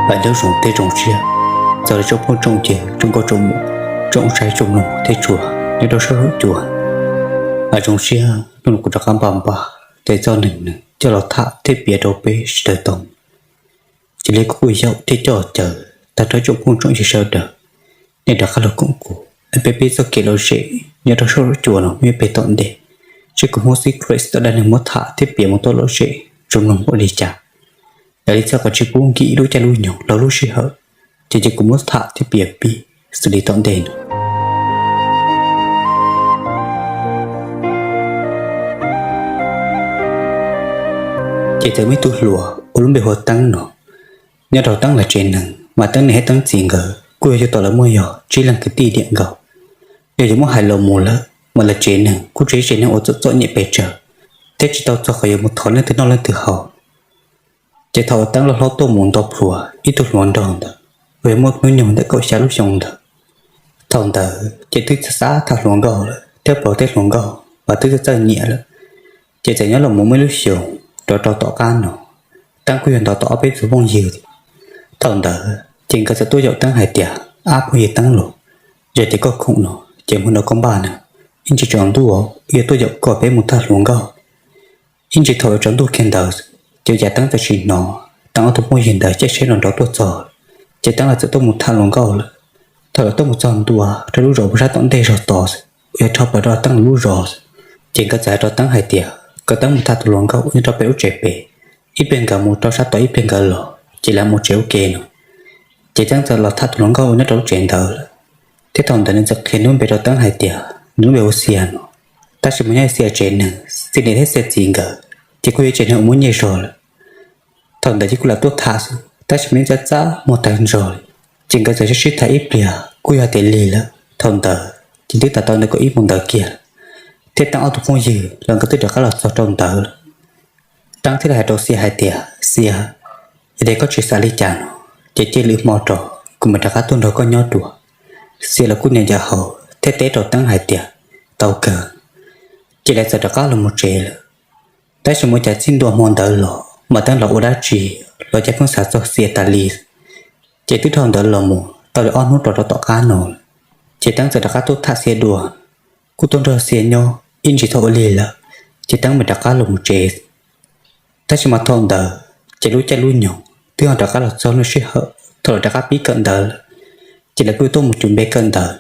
Pab nyob zoo tej zoo siab txog li tsoom phooj tsoom ywg, tsoom nkauj tsoom muam, tsoom saib tsoom mloog thiab tshua nyob rau sab huab cua. Pab zoo siab hnub no kuv rov qab npaj npaj tau txoj neeg neeg coj los tham thiab piav rau peb sawv daws tau. Cia li kuv kuj yaum thiab coj caw tag nrho tsoom phooj tsoom ywg sawv daws, nej rov qab los koom kuv, peb peb txoj kev lom zem nyob rau sab huab cua no muaj pem tom ntej, seb kuv Hmoob Secrets tom dab neeg muab tham thiab piav mus tau lom zem tsoom mloog ua li cas. Yog li txhawm kom tsis pub nkim lub caij lub nyoog los lub sij hawm, ces cia kuv muab tham thiab piav pib xws li tom ntej no. Ces txawm muaj ib tug hluas ua lub npe hu ua Teeb no, nyob rau Teeb lawv tsev neeg mas Teeb niam thiab Teeb txiv nkawd kuj yog yug tau lawv muaj yog tsib leeg kwv tij niam nkaus. Yog yuav muab hais los mus lawm mas lawv tsev neeg kuj tsis yog tsev neeg uas txom txom nyem pes tsawg, thiab tsis tau txog qhov yuav mus thov leej twg noj leej twg haus. Ces thaum uas Teeb loj hlob tuaj mus nto plhuav ib tug hluas nraug ntawd uas yog muaj hnub nyoog ntawm kaum xya lub xyoo ntawd. Thaum ntawd ces twb xav xav tham hluas nkauj lawm thiab plaub tej hluas nkauj uas twb txawj txawj nyiam lawm, ces txawm nyob los mus muaj ib lub xyoos rov rau tom qab no, Teeb kuj yog nto tau ob peb tug phooj ywg. Thaum ntawd ces nkawd txawm tuaj yaum Teeb hais tias, Ab phooj ywg Teeb los, yog tias koj khoom no ces mus nrog koj npaj na, ib ntsis tsaus ntuj wb yuav tuaj yaum koj peb mus tham hluas nkauj. Ib ntsis thaum yuav tsaus ntuj kiag ntawd, ces cas Teeb txawm tsis hnov Teeb ob tug phooj ywg ntawd caij tsheb los nrov tuaj txog, ces Teeb lawv txawm tuaj mus tham hluas nkauj lawm. Thaum lawv tuaj mus txog ntua rau lub zos puag sab tom ntej zog tod xwb, uas yog rho plaws rau Teeb lawv lub zos xwb, ces nkawd txawm hais rau Teeb hais tias kom Teeb mus tham tus hluas nkauj uas nyob rau pem lub tsev pem, ib pliag nkawd mus rau sab tod ib pliag nkawd los, ces lawv mus tsev ua ke no. Ces Teeb txawm los tham tus hluas nkauj uas nyob rau lub tsev ntawd lawm, thiab thaum ntawd nws txawm qhia nws lub npe rau Teeb hais tias nws lub npe hu Xia no, tab sis mas nyob Xia tsev neeg, Xia niam thiab Xia txiv nkawd ces kuj yog tsev neeg uas muaj nyiaj zog lawm. Thaum ntawd ces kuj lam tuaj tham xwb, tab sis mas yeej txaj txaj muag tag nrho li. Ces nkawd txawm sib sib tham ib pliag kuj yog tias lig lawm. Thaum ntawd ces twb tas tau ntawm kaum ib moos ntawd kiag lawm, thiab Teeb ob tug phooj ywg los nkawd twb rov qab los txog rau ntawd lawm. Teeb thiaj li hais rau Xia hais tias, Xia, yog tias koj tsis xav li cas no, ces cia lwm hmo rau kuv mam rov qab tuaj nrog koj nyob dua. Xia los kuj nco nco hau thiab teb rau Teeb hais tias, Tau kawg. Ces lawv txawm rov qab los mus tsev lawm. Tab sis mas cas txij ntua hmo ntawd los mas Teeb los ua dab tsi los cas pheej xav txog Xia tas li. Ces twb dhau ntawd los mus tau li ob hnub rau rau tom qab no lawm, ces Teeb txawm rov qab tuaj tham Xia dua, kuj tuaj nrog Xia nyob ib ntsis thaum ua lig lawm, ces Teeb mam rov qab los mus tsev. Tab sis mas thaum ntawd ces lub caij lub nyoog twb ho rov qab los txog lub sij hawm thaum lawv rov qab pib kawm ntawv lawm, ces lawv kuj tuaj mus cum npe kawm ntawv.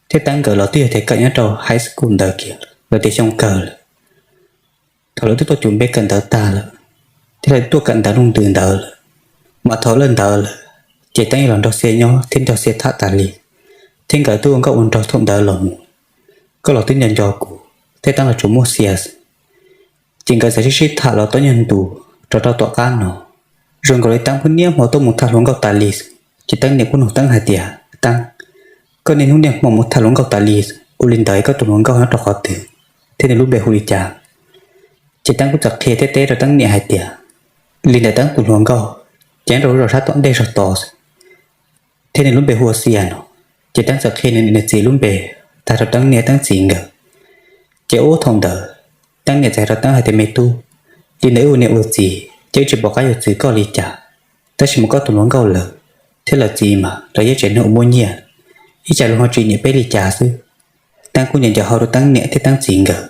Thiab Teeb nkawd los twb yog tias kawm nyob rau high school ntawd kiag lawm tias xyoo kawg lawm. Thaum lawv twb tuaj cum npe kawm ntawv tag lawm, thiab lawv twb tuaj kawm ntawv lub ntws ntawd lawm, mas thaum lawv ntawd lawm, ces Teeb yeej los nrog Xia nyob thiab nrog Xia tham tas li, thiab nkawd twb ua nkauj ua nraug thaum ntawd los mus. Koj los twb nco nco kuv, thiab Teeb los tsuas muaj Xia xwb. Ces nkawd txawm sib sib tham los tau nyuag ntu rau rau tom qab no, zoo nkaus li Teeb pheej niaj hmo tuaj mus tham hluas nkauj tas li xwb. Ces Teeb niam kuj nug Teeb hais tias, Teeb, koj niaj hnub niaj hmo mus tham hluas nkauj tas li, ua li ntawd koj tus hluas nkauj nyob rau qhov twg, thiab nws lub npe hu li cas? Ces Teeb kuj txawm qhia thiab teb rau Teeb niam hais tias, li ntawm Teeb tus hluas nkauj ces nyob rau lub zos sab tom ntej zog tod xwb, thiab nws lub npe hu ua Xia no. Ces Teeb txawm qhia nws niam nws txiv lub npe tag rau Teeb niam Teeb txiv nkawd. Ces ub thaum ntawd Teeb niam txawm hais rau Teeb hais tias, Me tub, li ntawd wb ua niam ua txiv ces wb tsis pom qab yuav txwv koj li cas, tab sis mas koj tus hluas nkauj lawv thiab lawv txiv mas lawv yog tsev neeg uas muaj nyiaj, ib tsam luag ho tsis nyiam peb li cas xwb. Teeb kuj nco nco hau rau Teeb niam thiab Teeb txiv nkawd,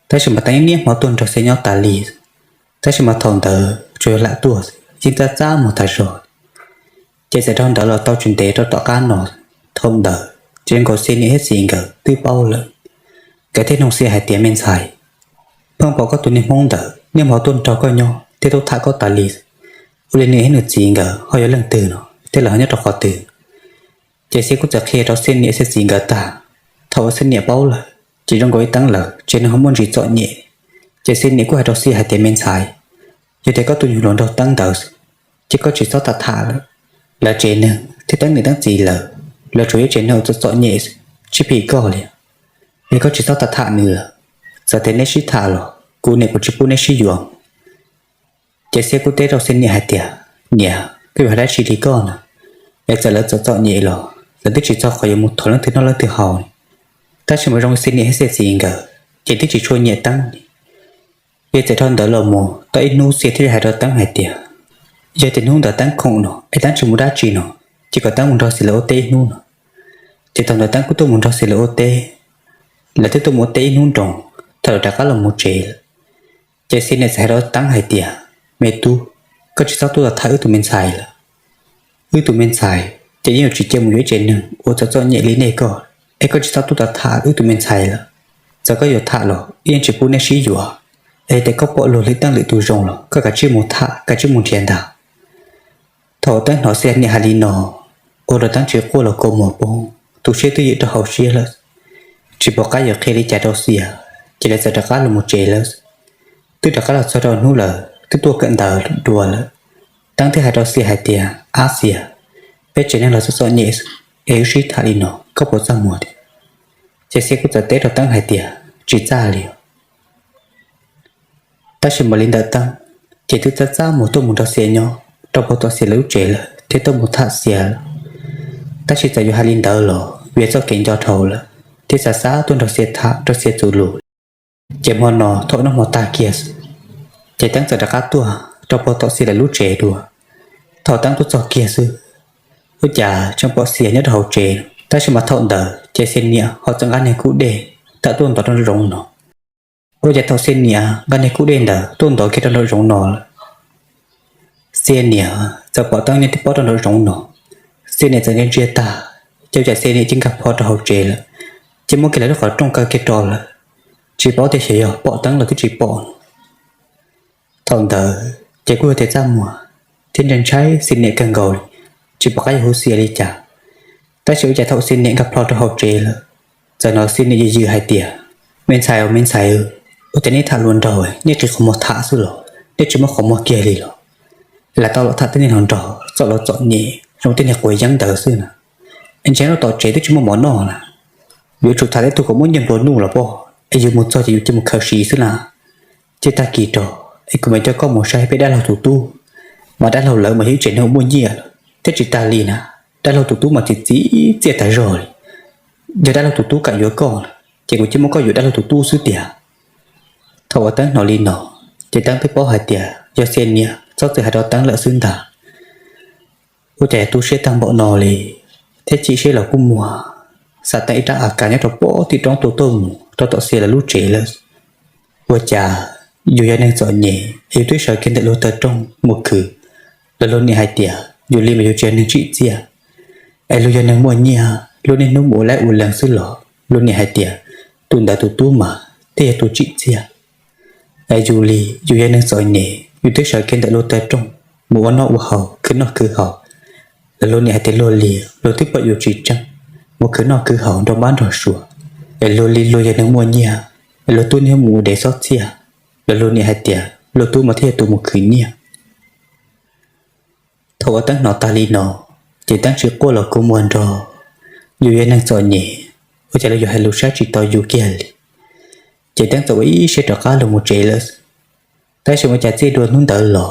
tab sis mas Teeb yeej niaj hmo tuaj nrog Xia nyob tas li. Tab sis mas thaum ntawd tsuas yog lam tuaj xwb, yeej txaj txaj muag tas zog. Ces txawm dhau ntawd los tau tsis ntev rau tom qab no, thaum ntawd ces zoo nkaus Xia niam thiab txiv nkawd twb paub lawm. Nkawd thiaj nug Xia hais tias, Me ntxhais, pheej pom koj tus niag Hmoob ntawd niaj hmo tuaj nrog koj nyob thiab tuaj tham koj tas li, ua li nws thiab nws txiv nkawd ho yog leej twg no, thiab lawv ho nyob rau qhov twg? Ces Xia kuj txawm qhia rau Xia niam Xia txiv nkawd tag. Thaum uas Xia niam paub lawm, ces zoo nkaus li Teeb lawv tsev neeg ho muaj ntsis txom nyem. Ces Xia niam kuj hais rau Xia hais tias, Me ntxhais, yog tias koj tus nyuag hluas nraug Teeb ntawd xwb, ces koj tsis txhob tham tham lawm. Lawv tsev neeg thiab Teeb niam Teeb txiv lawv, lawv tsuas yog tsev neeg uas txom txom nyem xwb, tsis phim koj li. Es koj tsis txhob tham tham nws lawm. Txawm tias neb sib tham los kuv niam kuv tsis pub neb sib yuav. Ces Xia kuj teb rau Xia niam hais tias, Niam, koj yuav hais dab tsi li koj na? Es txawm lawv txom txom nyem los lawv twb tsis txog qhov yuav mus thov leej twg noj leej twg haus li. Tab sis mas zoo Xia niam thiab Xia txiv nkawd ces twb tsis tshua nyiam Teeb li. Ces txawm dhau ntawd los mus tau ib hnub Xia thiaj li hais rau Teeb hais tias, Yog tias hnub ntawd Teeb khoom no es Teeb tsis mus dab tsi no, ces kom Teeb mus nrog Xia lawv ua teb ib hnub no. Ces thaum ntawd Teeb kuj tuaj mus nrog Xia lawv ua teb. Lawv twb tuaj mus ua teb ib hnub nroos, thaum lawv rov qab los mus tsev lawm, ces Xia niam txawm hais rau Teeb hais tias, Me tub, koj tsis txhob tuaj tham wb tus me ntxhais lawm. Wb tus me ntxhais ces yeej yuav tsis cia mus yuav ib tsev neeg uas txom txom nyem li nej koj, es koj tsis txhob tuaj tham wb tus me ntxhais lawm. Txawm koj yuav tham los wb yeej tsis pub nej sib yuav. Es tias koj pom luag lwm teej lwm tus zoo los koj kav tsij mus tham, kav tsij mus nrhiav ntag. Thaum Teeb hnov Xia niam hais li no, ua rau Teeb tsis quaj los kua muag poob, tus siab twb ywm rau hauv siab lawm, tsis pom qab yuav qhia li cas rau Xia, ces lawv txawm rov qab los mus tsev lawm. Twb rov qab los txog rau hnub lawm twb tuaj kawm ntawv dua lawm, Teeb thiaj hais rau Xia hais tias, Ab Xia, peb tsev neeg los txom txom nyem xwb es wb sib tham li no koj puas txaj muag thiab? Ces Xia kuj txawm teb rau Teeb hais tias, Tsis txaj li os. Tab sis mam li ntawm Teeb, ces twb txaj txaj muag tuaj mus nrog Xia nyob rau puag tom Xia lawv lub tsev lawm thiab tuaj mus tham Xia lawm. Tab sis txawm yus hais li ntawd los vim txoj kev nco dhau lawm, thiab xav xav tuaj nrog Xia tham nrog Xia txuas lus. Ces hmo no thaum noj hmo tag kiag xwb, ces Teeb txawm rov qab tuaj rau puag tom Xia lawv lub tsev dua. Thaum Teeb tuaj txog kiag xwb, ua cas tseem pom Xia nyob rau hauv tsev, tab sis mas thaum ntawd ces Xia niam ho txawm nqa niag kub dej tawm tuaj ntov rau nraum zoov no. Ua cas thaum Xia niam nqa niag kub dej ntawd tuaj ntov kiag rau nraum zoov no lawm, Xia niam txawm pom Teeb nyob tib pob rau nraum zoov no. Xia niam txawm ntsia ntsia tag, ces ua cas Xia niam cia nkag plho rau hauv tsev lawm, ces muab kiag lawv lub qhov rooj kaw kiag rau lawm, tsis paub tias xyov yog pom Teeb los twb tsis pom no. Thaum ntawd ces kuj yog tias txaj muag thiab ntshai ntshai Xia niam kawg nkaus li, tsis pom qab yuav hu Xia li cas. Tab sis ua cas thaum Xia niam nkag plho rau hauv tsev lawm, txawm hnov Xia niam yws yws hais tias, Me ntxhais, me ntxhais, ua cas nej tham luag nraug, nej qi qhov muag tham xwb los? Nej tsis muab qhov muag kiag li los? Lam tau los tham tej niag hluas nraug txom los txom nyem zoo tej niag quav yeeb ntawd xwb na. Es ntshai lub tom tsev twb tsis muaj mov noj na, yuav tsum tham tej tug kom muaj nyiaj nplua nuj los pob, es yus mus txog ces yus cia mus khaws siv xwb na. Ces tag kis rau es kuv mam coj koj mus saib peb dab laug tus tub, mas dab laug lawv mas yog ib tsev neeg muaj nyiaj lawm thiab tsis tas li na. Dab laug tus tub mas txiv txiv txiaj tas zog li. Yog dab laug tus tub kam yuav koj na, ces kuv cia muab koj yuav dab laug tus tub xwb tiag. Thaum uas Teeb hnov li no, ces Teeb twb paub hais tias yog Xia niam txhob txwm hais rau Teeb lawm xwb ntag. Ua cas tu siab tag npaum no li, thiab chim siab los kuj muag, xav teem ib rab A K nyob rau pob tim roob tua tuaj mus rau tom Xia lawv lub tsev lawm. Ua cas yus yog neeg txom nyem es yus twb sawv kiag ntawm luag taw rooj mus khwv, los luag niam hais tias yus li mas yus tsis yog neeg tsim txiaj, es luag yog neeg muaj nyiaj, luag niaj hnub mus ua laib ua lees xwb los luag niam hais tias tus ntawd tus tub mas thiaj yog tus tsim txiaj. Es yus li yus yog neeg txom nyem, yus twb sawv kiag ntawm luag taw rooj mus ua noj ua haus, khwv noj khwv haus, los luag niam hais tias luag li luag twb pom yus tsis tseeb, mus khwv noj khwv haus nrog npab nrog suav. Es luag li luag yog neeg muaj nyiaj, es luag tub niag mus ua dev xob txhiaj, los luag niam hais tias luag tub mas thiaj yog tus mus khwv nyiaj. Thaum uas Teeb hnov tag li no, ces Teeb tsis quaj los kua muag nrog, yus yog neeg txom nyem, ua cas luag yuav hais lus saib tsis taus yus kiag li. Ces Teeb txawm ua ib siab rov qab los mus tsev lawm. Tab sis ua cas txij dua hnub ntawd los,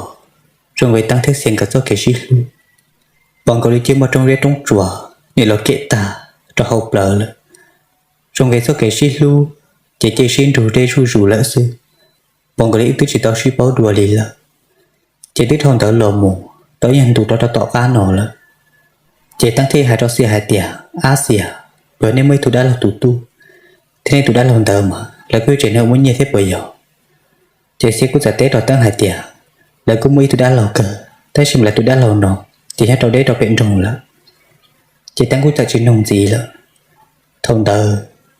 zoo nkaus li Teeb thiab Xia nkawd txoj kev sib hlub, pom nkaus li cia muaj roob zeb roob tsuas nim los kem tag rau hauv plawv lawm. Zoo nkaus li txoj kev sib hlub ces cia sib nrug deb zuj zus lawm xwb, pom nkaus li wb twb tsis tau sib paub dua li lawm. Ces twb dhau ntawd los mus tau ib nyuag ntu rau rau tom qab no lawm, ces Teeb thiaj hais rau Xia hais tias, Ab Xia, puas yog nej muaj ib tug dab laug tus tub, thiab nej tus dab laug ntawd mas lawv kuj yog tsev neeg muaj nyiaj thiab puas yog? Ces Xia kuj txawm teb rau Teeb hais tias, Lawv kuj muaj ib tug dab laug kawg, tab sis mas lawv tus dab laug no ces nyob rau deb rau pem nroog lawm. Ces Teeb kuj txawm tsis nug ntxiv lawm. Thaum ntawd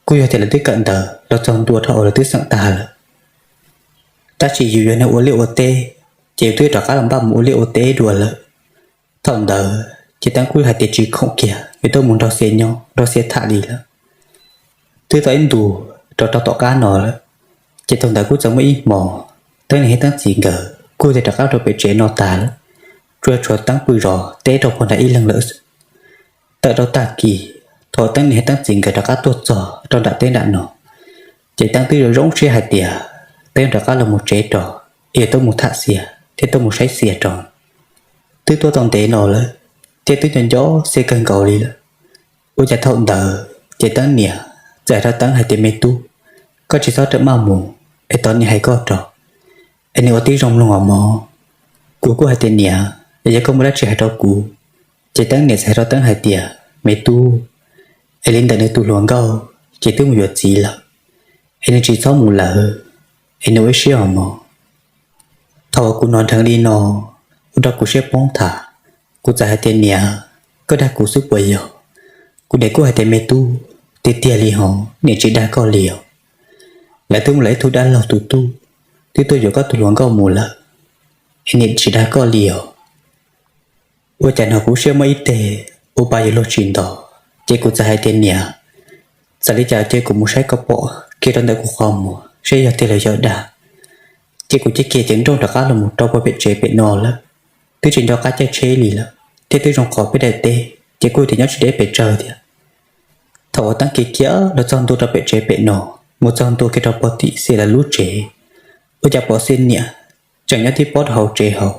kuj yog tias lawv twb kawm ntawv los txog ntua dhau uas lawv twb xeem tag lawm. Tab sis yus yog neeg ua liaj ua teb, ces yus twb rov qab los npaj mus ua liaj ua teb dua lawm. Thaum ntawd ces Teeb kuj hais tias tsis khoom kiag, yuav tuaj mus nrog Xia nyob nrog Xia tham li lawm. Twb tau ib ntus rau rau tom qab no lawm, ces thaum ntawd kuj txawm muaj ib hmo, Teeb niam thiab Teeb txiv nkawd kuj tias rov qab rau pem tsev no tas lawm, tsuas tshuav Teeb pw zov teb rau puag nram ib leeg lawm xwb. Tawm rau tag kis, thaum Teeb niam thiab Teeb txiv nkawd rov qab tuaj txog rau nram teb nram no, ces Teeb twb zoo zoo siab hais tias Teeb rov qab los mus tsev rau, es tuaj mus tham Xia thiab tuaj mus saib Xia rau. Twb tuaj tau ntev no lawm, thiab twb nco nco Xia kawg nkaus li lawm. Ua cas thaum ntawd ces Teeb niam txawm hais rau Teeb hais tias, Me tub, koj tsis txhob rawm maj mus, es tos niam hais koj rau, es niam ua tib zoo mloog os mog. Kuv kuj hais tias, Niam, es yog koj muaj dab tsi hais rau kuv. Ces Teeb niam txawm hais rau Teeb hais tias, Me tub, es li ntawm nws tus hluas nkauj ces twb mus yuav txiv lawm, es nws tsis txhob mus lawm, es nws ua ib siab os mog. Thaum uas kuv hnov nrheev li no, ua rau kuv siab poob tham. Kuv txawm hais tias, Niam, koj dag kuv xwb puas yog? Kuv niam kuj hais tias, Me tub, tiag tiag li hos, niam tsis dag koj li os. Lawv twb mus lawm ib tug dab laug tus tub, twb tuaj yuav koj tus hluas nkauj mus lawm, es niam tsis dag koj li os. Ua cas hnov kuv siab muaj ib teg ua pa yuav luag tsis nto, ces kuv txawm hais tias, Niam, txawm li cas cia kuv mus saib kom pom kiag rau ntawm kuv qhov muag saib yog tiag los yog dag. Ces kuv cia kiag cev nrooj rov qab los mus rau pem tsev pem no lawm. Twb tsis nco qab caij tsheb li lawm thiab twb zoo qhov peb daim teb ces kuj tias nyob tsis deb pes tsawg thiab. Thaum uas Teeb khiav khiav los txog ntua rau pem tsev pem no, mus txog ntua kiag rau pem tim Xia lawv lub tsev, ua cas pom Xia niam tseem nyob tib pob rau hauv tsev hauv.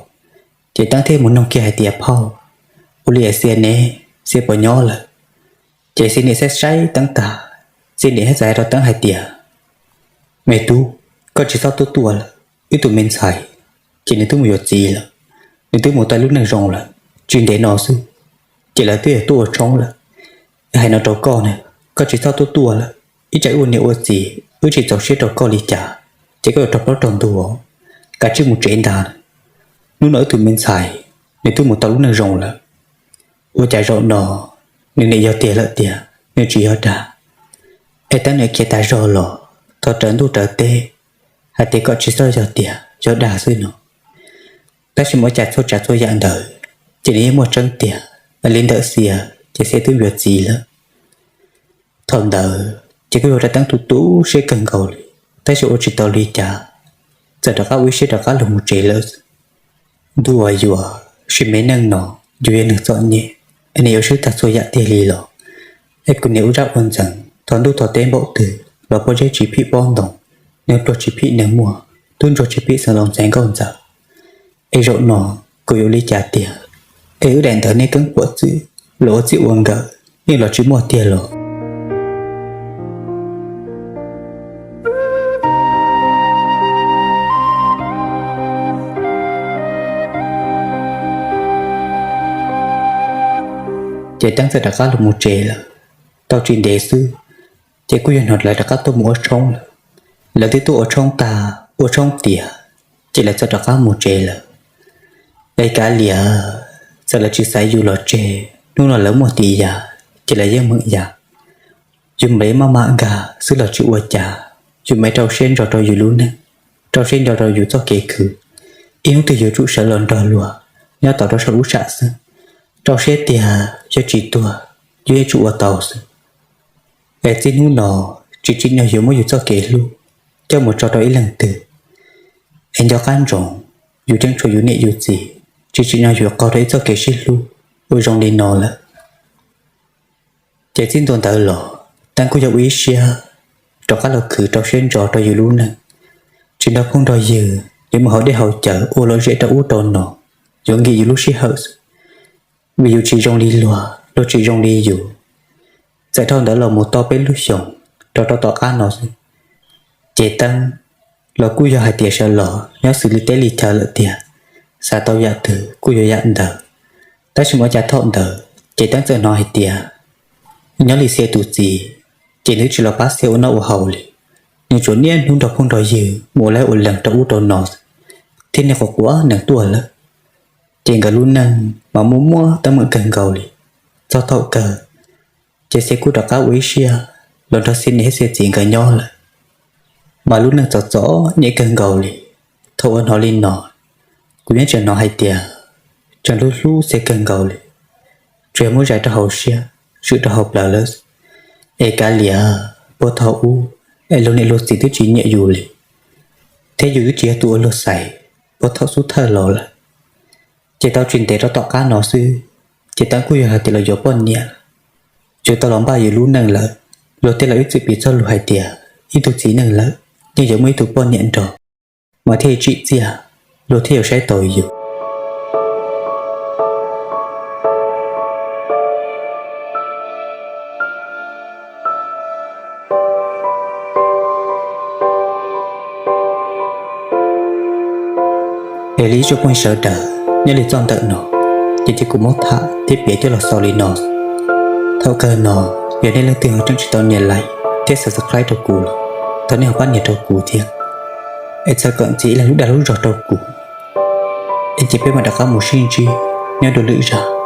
Ces Teeb thiaj mus nug kiag hais tias, Phauj, ua li es Xia ne, Xia puas nyob lawm? Ces Xia niam saib saib Teeb tag, Xia niam thiaj txawm hais rau Teeb hais tias, Me tub, koj tsis txhob tuaj tuaj lawm, wb tus me ntxhais ces nws twb mus yuav txiv lawm, nws twb mus tau lub neej zoo lawm. Tsis ntev no xwb ces lawv twb yuav tuaj ua tshoob lawm. Hais no rau koj na, koj tsis txhob tuaj tuaj lawm, ib tsam wb ua niam ua txiv wb tsis txaus siab rau koj li cas, ces koj yuav raug plaub raug ntug, kav tsij mus tsev ntag. Hnub no wb tus me ntxhais nws twb mus tau lub neej zoo lawm, ua cas zaum no nws niam yog tiag lawm tiag, nws tsis yog dag. Es Teeb nws khiav tas zog los thov raws ntuj raws teb hais tias kom tsis txhob yog tiag, yog dag xwb no. Tab sis mas ua cas txhua tsav txhua yam ntawd ces nws yeej muaj tseeb tiag. Li ntawm Xia ces Xia twb yuav txiv lawm. Thaum ntawd ces kuj yog rau Teeb tu tu siab kawg nkaus li, tab sis ua tsis tau li cas, txawm rov qab ua ib siab rov qab los mus tsev lawm. Ntuj uas yuav, sim me neej no yus yog neeg txom nyem, es nws yuav swb tag txhua yam tiag li los, es kuv niam ua zaj ua ntxeev thov ntuj thov teb npaum twg los pob zeb tsis phim pob ntoo, neeg pluag tsis phim neeg muag, tub ntsuag tsis phim xeev laus ntxhais nkauj ntxawm. Es zaum no kuv yuav ua li cas tiag? Es wb daim ntawv nej keeb puam txwm los ua txij ua nkawm yeej los tsis muaj tiag los? Ces Teeb txawm rov qab los mus tsev lawm. Tau tsis ntev xwb ces kuj yog hnov lawv rov qab tuaj mus ua tshoob lawm. Lawv twb tuaj ua tshoob tag ua tshoob tiav, ces lawv txawm rov qab mus tsev lawm. Es kav liam, txawm lawv tsis xaiv yus los tseg, hnub no lawv muaj tis yam ces lawv yeej meem yam. Yus mam li maj mam nkag xwb los tsis ua cas, yus mam rau siab ntso rau yus lub neej, rau siab ntso rau yus txoj kev khwv. Ib hnub twg yuav tsum sawv los nrog luag nyob tau rau saum lub sam xwb. Rau siab tiag yog tsis tuag, yus yeej tsum ua tau xwb. Es txij hnub no tsis tsim nyog yuav muab yus txoj kev hlub coj mus tso rau ib leeg twg. Es nco qab ntsoov, yus tseem tshuav yus niam yus txiv, tsis tsim nyog yuav qaug rau ib txoj kev sib hlub uas zoo li no lawm. Ces txij ntua ntawd los, Teeb kuj yog ua ib siab rov qab los khwv rau siab ntso rau yus lub neej, tsis nrog phooj nrog ywg yuav mus haus dej haus cawv ua lom zem rau ub rau no, yuav nkim yus lub sij hawm xwb. Vim yus tsis zoo li luag, luag tsis zoo li yus. Txawm dhau ntawd los mus tau peb lub xyoos rau rau tom qab no xwb, ces Teeb los kuj yog hais tias sawv los nyob xws li teb li chaw lawm tiag, xav tau yam twg kuj yuav yam ntawd. Tab sis mas ua cas thaum ntawd ces Teeb txawm hnov hais tias nyob li Xia tus txiv, ces nws tsis los pab Xia ua noj ua haus li. Nws tsuas niaj hnub nrog phooj nrog ywg mus ua laib ua lees rau ub rau no xwb, thiab niaj quas quas nees tuaj lawm. Ces nkawd lub neej mas muaj muaj teeb meem kawg nkaus li. Txog thaum kawg ces Xia kuj rov qab ua ib siab los nrog Xia niam thiab Xia txiv nkawd nyob lawm. Mas lub neej txom txom nyem kawg nkaus li. Thaum uas hnov li no, kuv yeej tseem hnov hais tias tseem hlub hlub Xia kawg nkaus li, tsuas yog muab zais rau hauv siab, swm rau hauv plawv lawm. Es kav liam, puag thaum ub es luag niam luag txiv twb tsis nyiam yus li, thiab yus twb tsis yog tus uas luag xaiv puag thaum xub thawj los lawm. Ces tau tsis ntev rau tom qab no xwb, ces Teeb kuj yog hais tias los yuav poj niam, yuav tau los npaj yus lub neej lawm. Luag tej laus ib txwm piv txog lus hais tias ib tug txiv neej lawm yeej yuav muaj ib tug poj niam nrog, mas thiaj tsim txiaj, luag thiaj yuav saib taus yus. Es li ib tsoom phooj ywg sawv daws, nyob li txoj ntawm no ces cia kuv muab tham thiab piav coj los xaus li no. Thaum kawg no, yog nej leej twg ho tseem tsis tau nias like thiab subscribe rau kuv, thov nej ho pab nias rau kuv thiab, es txhawb kom ntxiv ib leeg lub dag lub zog rau kuv, es ces peb mam rov qab mus sib ntsib nyob dua lwm zaj.